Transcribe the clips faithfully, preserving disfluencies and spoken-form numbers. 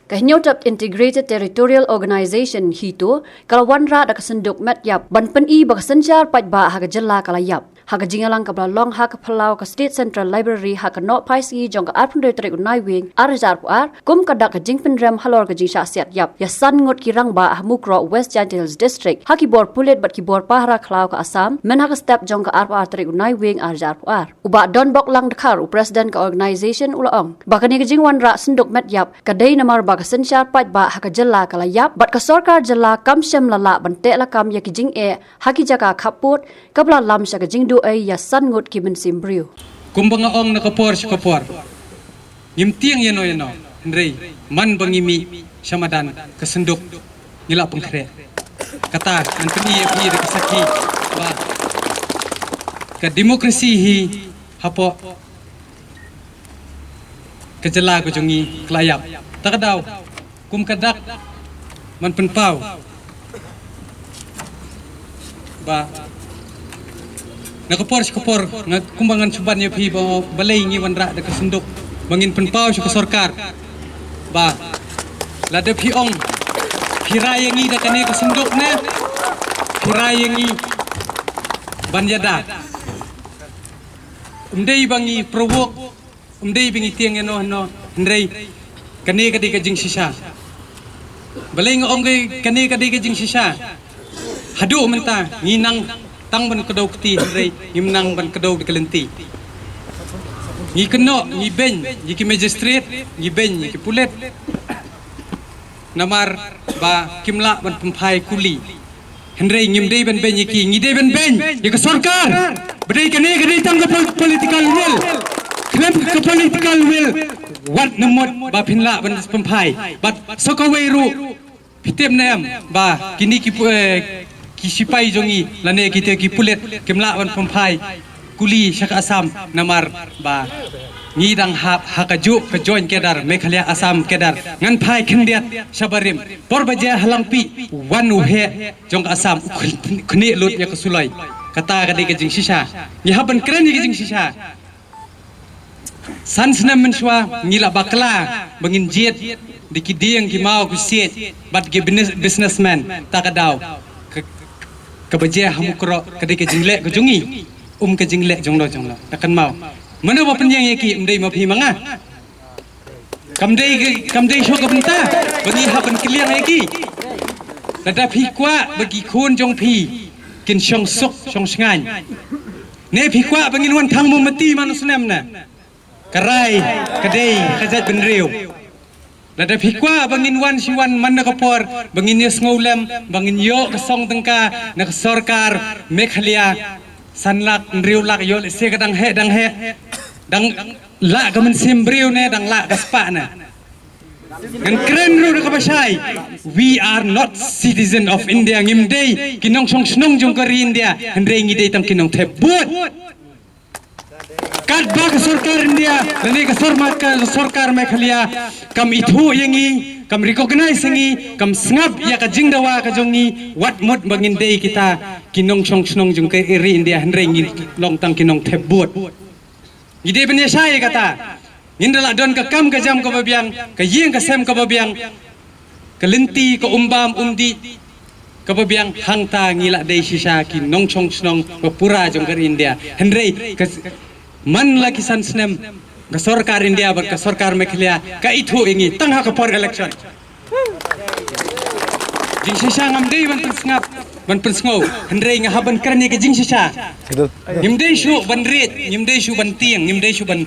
Ka Hynñiewtrep Integrated Territorial Organization, HITO, ka la wanrah da ka synduk met ïap ban pyni ba ka synshar paidbah ha ka jylla ka la ïap. Ha ka jingïalang kaba la long ha ka phyllaw ka State Central Library ha ka Nohphaisngi jong ka arphew hynriew tarik u Naiwieng ar hajar arphew ar, kum ka dak ka jingpynrem halor ka jingshah siat ïap ïa san ngut ki rangbah ha Mukroh, West Jaintia Hills District, ha ki bor pulit bad ki bor pahara khlaw ka Assam, myn ha ka step jong ka arphew ar tarik u Naiwieng ar hajar arphew ar. U Bah Donbok Langdkhar, u President ka organization, u la ong ba kane ka jingwanrah synduk met ïap ka dei namar ba ka synshar paidbah ha ka jylla ka la ïap bad ka sorkar jylla kam shym la lah ban teh lakam ïa ki jingeh ha ki jaka khappud, kaba la lam sha ka jingduh ei ïa san ngut ki mynsiem briew. Kumba nga ong na ka por sha ka por, ngim tieng ïano ïano, hynrei man ba ngi mih sha madan ka synduk ngi la pynkhreh. Kata ngan pyni ïa phi da ka sakhi ba ka demokrasi hi hapoh ka jylla ka jong ngi ka la ïap. Ta ka daw, kum ka dak, man pynpaw ba na ka por sha ka por, nga kumba ngan shu ban ïa phi ba balei ngi wanrah da ka synduk, ba ngin pynpaw sha ka sorkar ba lada phi ong phi rai ïa ngi da kane ka synduk ne phi rai ïa ngi ban ïada. Ym dei ba ngi provoke, ym dei ba ngi tieng ïano ïano, hynrei kane ka dei ka jingshisha. Balei nga ong ka kane ka dei ka jingshisha? Haduh mynta ngi nang tang ban kdew kti, hynrei ngim nang ban kdew da ka lynti. Ngi kynnoh, ngi beiñ ïa ki magistrate, ngi beiñ ïa ki pulit, namar ba kim lah ban pynphai kuli. Hynrei ngim dei ban beiñ ïa ki, ngi dei ban beiñ ïa ka sorkar. Ba dei kane ka dei tang ka pol-, political will. Khlem ka political will, wat na mut ba phin lah ban pynphai. Bad sa kawei ruh, phi tip ne em ba kine ki pu-, eh, ki sipai jong ngi lane kita ki pulit kim lah ban pynphai kuli sha ka Assam, namar ba ngi dang hap ha ka juh ka joint cadre Meghalaya Assam cadre. Ngan phai khyndiat sha barim. Por ba jia ha Langpih, wan u heh jong ka Assam, u khn-, khnieh lut ïa ka suloi. Kata ka dei ka jingshisha. Ngi hap ban kren ïa ka jingshisha. San snem mynshuwa ngi la bakla ba ngin jied da ki dieng, ki maw, ki siej bad ki business-, businessman. Ta ka daw ka, kaba jia ha Mukroh ka dei ka jingleh ka jong ngi, um ka jingleh jong no jong no. Ta kan maw. Mano ba pynïeng ïa ki, ym dei ma phi ma nga? Kam dei, kam dei shuh ka bynta ba ngi hap ban kylliang ïa ki. Lada phi kwah ba ki khun jong phi kin shong suk shong shngaiñ, ne phi kwah ba ngin wan thang mombati man u snem na? Ka rai ka dei ka jaitbynriew. Lada phi kwah ba ngin wan shi wan man na ka por, ba ngin ïa sngewlem, ba ngin ïoh ka song tyngka na ka sorkar Meghalaya, san lak, hynriew lak, ïoh lehse ka dang heh, dang heh, dang lah ka mynsiem briew ne dang lah ka spah ne. Ngan kren ruh da kaba shai. We are not citizen of India. Ngim dei ki nongshong shnong jong ka ri India, hynrei ngi dei tang ki nongthep vote. Katba ka sorkar India lane ka sorma-, ka sorkar Meghalaya kam ithuh ïa ngi, kam recognize ïa ngi, kam sngap ïa ka jingdawa ka jong ngi, wat mut ba ngin dei kita ki nongshong shnong jong ka ri India, hynrei ngi long tang ki nongthep vote. Ngi dei ban ïa shai ïa kata. Ngin da lah don ka kam ka jam kaba biang, ka ïing ka sem kaba biang, ka lynti, ka umbam umdih kaba biang, hangta ngi lah dei shisha ki nongshong shnong ba pura jong ka ri India. Hynrei ka s-, man la ki san snem ka sorkar India bad ka sorkar Meghalaya ka ithuh ïa ngi tang ha ka por election. Jingshisha ngam dei ban pynsngap, ban pynsngew, hynrei nga hap ban kren ïa ka jingshisha. Ngim dei shuh ban rit, ngim dei shuh ban tieng, ngim dei shuh ban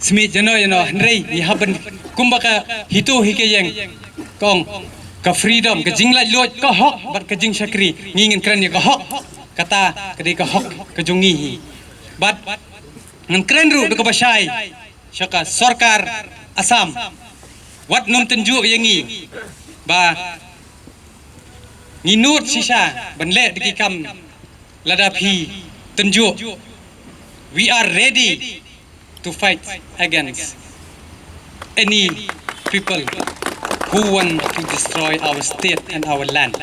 smiej ïano ïano, hynrei ngi hap ban, kumba ka HITO hi ka ïeng ka ong, ka freedom, ka jinglaitluid, ka hok bad ka jingshakri. Ngi ngin kren ïa ka hok. Kata ka dei ka hok ka jong ngi hi. Bad ngan kren ruh da kaba shai sha ka sorkar Assam. Wat nym tynjuh ïa ngi ba ngi nud shisha ban leh da ki kam lada phi tynjuh. We are ready to fight against any people who want to destroy our state and our land.